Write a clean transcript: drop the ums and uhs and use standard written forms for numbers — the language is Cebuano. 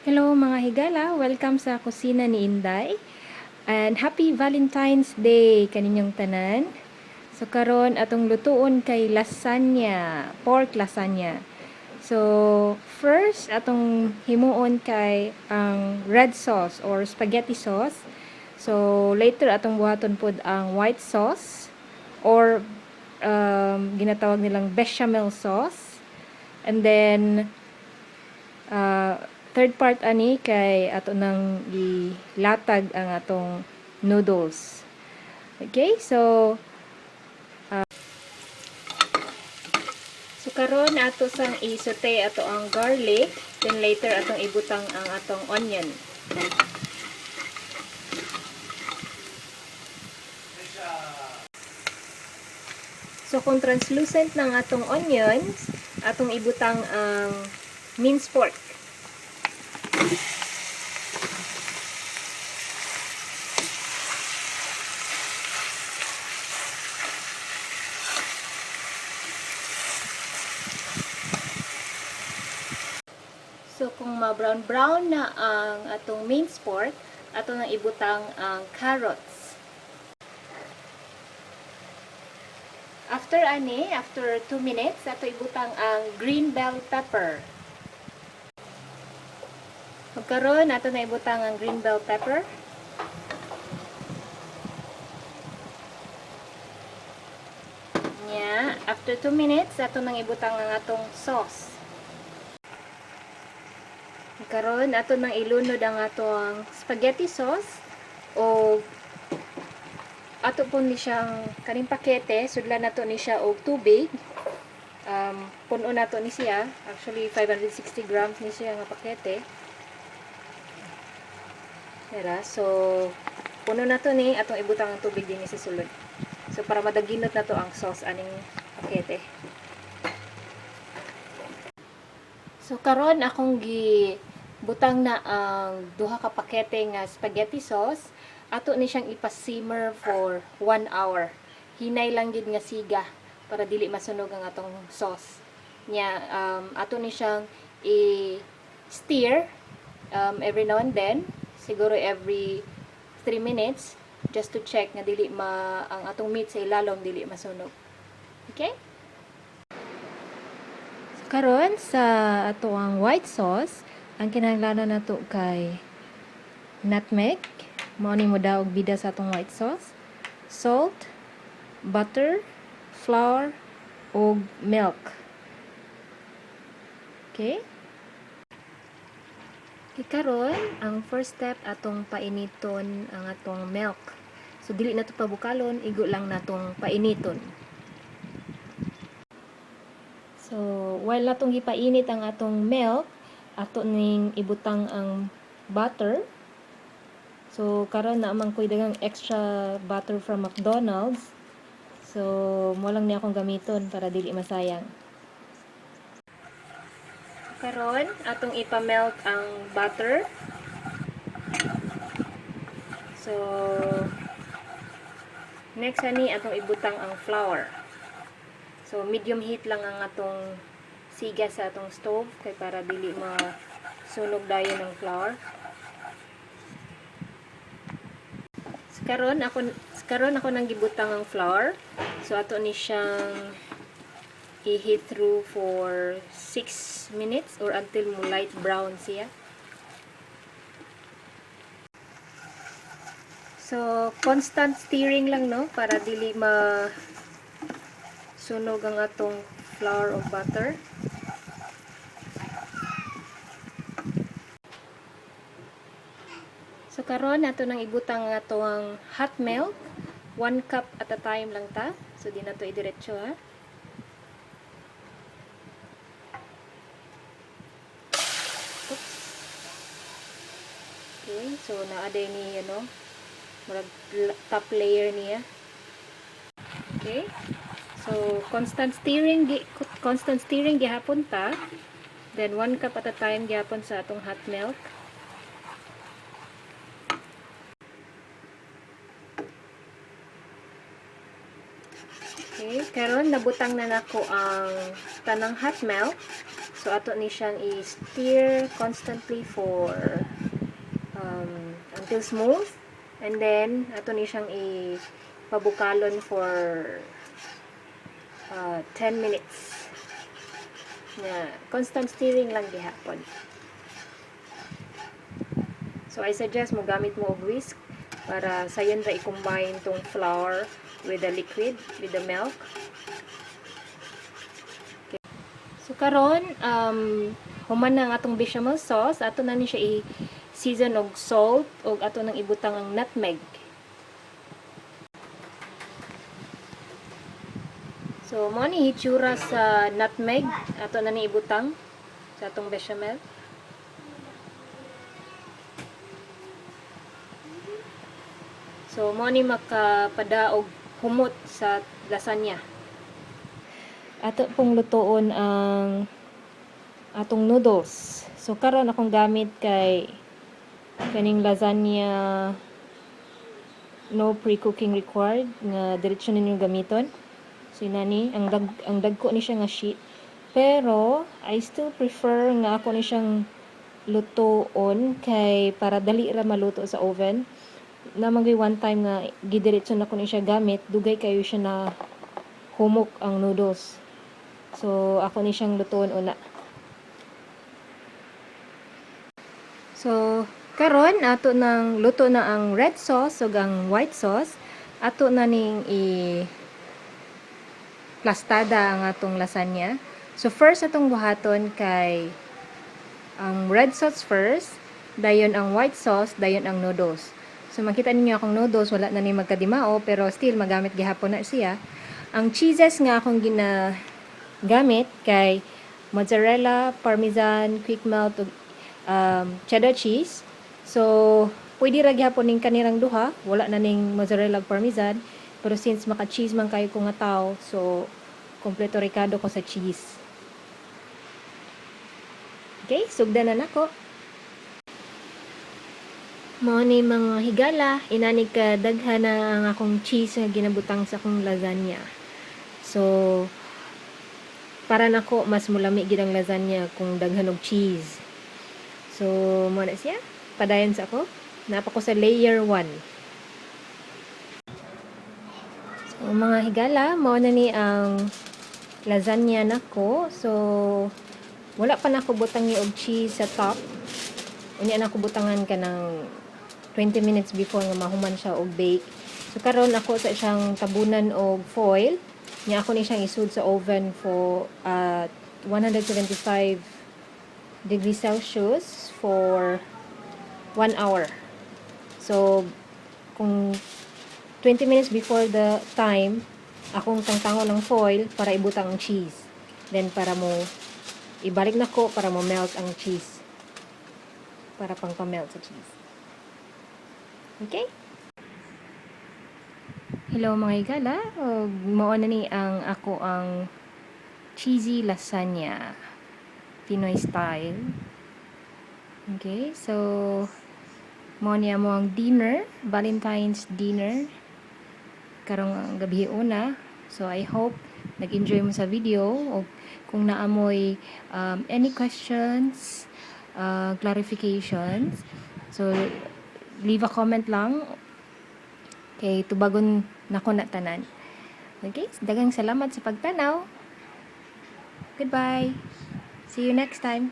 Hello, mga higala! Welcome sa kusina ni Inday. And happy Valentine's Day kaninyong tanan. So karon atong lutuon kay lasagna, pork lasagna. So first atong himuon kay ang red sauce or spaghetti sauce. So later atong buhaton pod ang white sauce or ginatawag nilang bechamel sauce. And then third part ani kay ato nang ilatag ang atong noodles. Okay, so karon ato sang i-saute ato ang garlic, then later atong ibutang ang atong onion. So kung translucent ng atong onions, atong ibutang ang minced pork. So kung ma-brown brown na ang atong minced pork, ato nang ibutang ang carrots. After ani, after 2 minutes, ato ibutang ang green bell pepper. Pagkaron, ato na ibutang ang green bell pepper. Nya, after 2 minutes, ato nang ibutang ang atong sauce. Karon ato nang ilunod ang atong spaghetti sauce o ato po ni siyang kaning pakete, sudlan nato ni siya og tubig. Puno nato ni siya, actually 560 grams ni siya nga pakete. Tara, so puno nato ni atong ibutang ang tubig dinhi sa sulod. So para madaginot nato ang sauce aning pakete. So karon akong gi butang na ang duha ka pakete nga spaghetti sauce. Ato ni siyang ipa-simmer for 1 hour. Hinay lang gid nga siga para dili masunog ang atong sauce. Nya ato ni siyang i-stir every now and then, siguro every 3 minutes, just to check nga dili ma ang atong meat sa ilalom dili masunog. Okay? So, karon sa ato ang white sauce, ang kinahanglanon nato kay nutmeg, mao ni modaog bida sa atong white sauce, salt, butter, flour, ug milk. Okay? Okay, karon ang first step, atong painiton ang atong milk. So dili na to pabukalon, igo lang natong painiton. So while natong gipainit ang atong milk, ato ning ibutang ang butter. So karon naa man ko'y daghang extra butter from McDonald's. So mo lang ni akong gamiton para dili masayang. Karon atong ipa-melt ang butter. So next ani atong ibutang ang flour. So medium heat lang ang atong siga sa atong stove kay para dili masunog dayon ang flour. So, karon ako nang gibutang ang flour. So ato ni siyang i-heat through for 6 minutes or until mo light brown siya. So constant stirring lang, no, para dili ma sunog ang atong flour o butter. So karon ato nang ibutang ang atong hot milk, 1 cup at a time lang ta. So di na to idiretso ha. Oops. Okay, so naa day ni ano, murag top layer niya. Okay. So constant stirring gihapon ta. Then 1 cup at a time gihapon sa atong hot milk. Okay. Okay, karon nabutang na nako ang tanang hot milk. So ato ni siyang i-stir constantly for until smooth, and then ato ni siyang ipabukalon for 10 minutes. Na constant stirring lang gihapon. So I suggest mo gamit mo og whisk para sayon ra i-combine tong flour with the liquid, with the milk. Okay. So karon human na ang atong bechamel sauce, ato na ni siya i-season og salt og ato nang ibutang ang nutmeg. So mao ni hitsura sa nutmeg, ato na ni ibutang sa atong bechamel. So mao ni makapadaog humot sa lasagna. Ato pong lutuon ang atong noodles. So karon akong gamit kay kaning lasagna no pre-cooking required nga diretso ninyo gamiton. So inani ang dagko ni siya nga sheet. Pero I still prefer nga ako ni siyang lutuon kay para dali ra maluto sa oven. Namang one time nga gidiretso na ko ni siya gamit, dugay kayo siya na humok ang noodles. So ako ni siyang lutuon una. So karon ato nang luto na ang red sauce ug ang white sauce. Ato na ning i plastada ang atong lasagna. So first atong buhaton kay ang red sauce first, dayon ang white sauce, dayon ang noodles. So makita ninyo akong noodles, wala na ni magkadimao, pero still magamit gihapon na siya. Ang cheeses nga akong ginagamit kay mozzarella, parmesan, quick melt ug cheddar cheese. So pwede ra gihapon ning kanirang duha, wala na ning mozzarella ug parmesan, pero since maka-cheese man kayo ko nga tao, so kompleto rekado ko sa cheese. Okay, sugdan na nako. Mao ni mga higala, inani ka daghan na ang akong cheese nga ginabutang sa akong lasagna. So para nako mas mulami gid ang lasagna kung daghan og cheese. So mao na siya. Padayon sa ako. Naa pa ko sa layer 1. So mga higala, mao na ni ang lasagna nako. So wala pa nako butang ni og cheese sa top. Unya nako butangan kanang 20 minutes before nga mahuman siya og bake. So karon ako sa siyang tabunan og foil. Nya ako ni siyang isud sa oven for 175 degrees Celsius for 1 hour. So kung 20 minutes before the time, akong tangtangon ng foil para ibutang ang cheese. Then para mo ibalik nako para mo melt ang cheese. Para pang pa-melt sa cheese. Okay? Hello mga higala, og mao na ni ang ako ang cheesy lasagna Pinoy style. Okay, so mao ni amo ang dinner, Valentine's dinner karong gabi una. So I hope nag-enjoy mo sa video o kung naamoy any questions, clarifications. So leave a comment lang kay tubagon nako na tanan. Okay, daghang salamat sa pagtanaw. Goodbye. See you next time.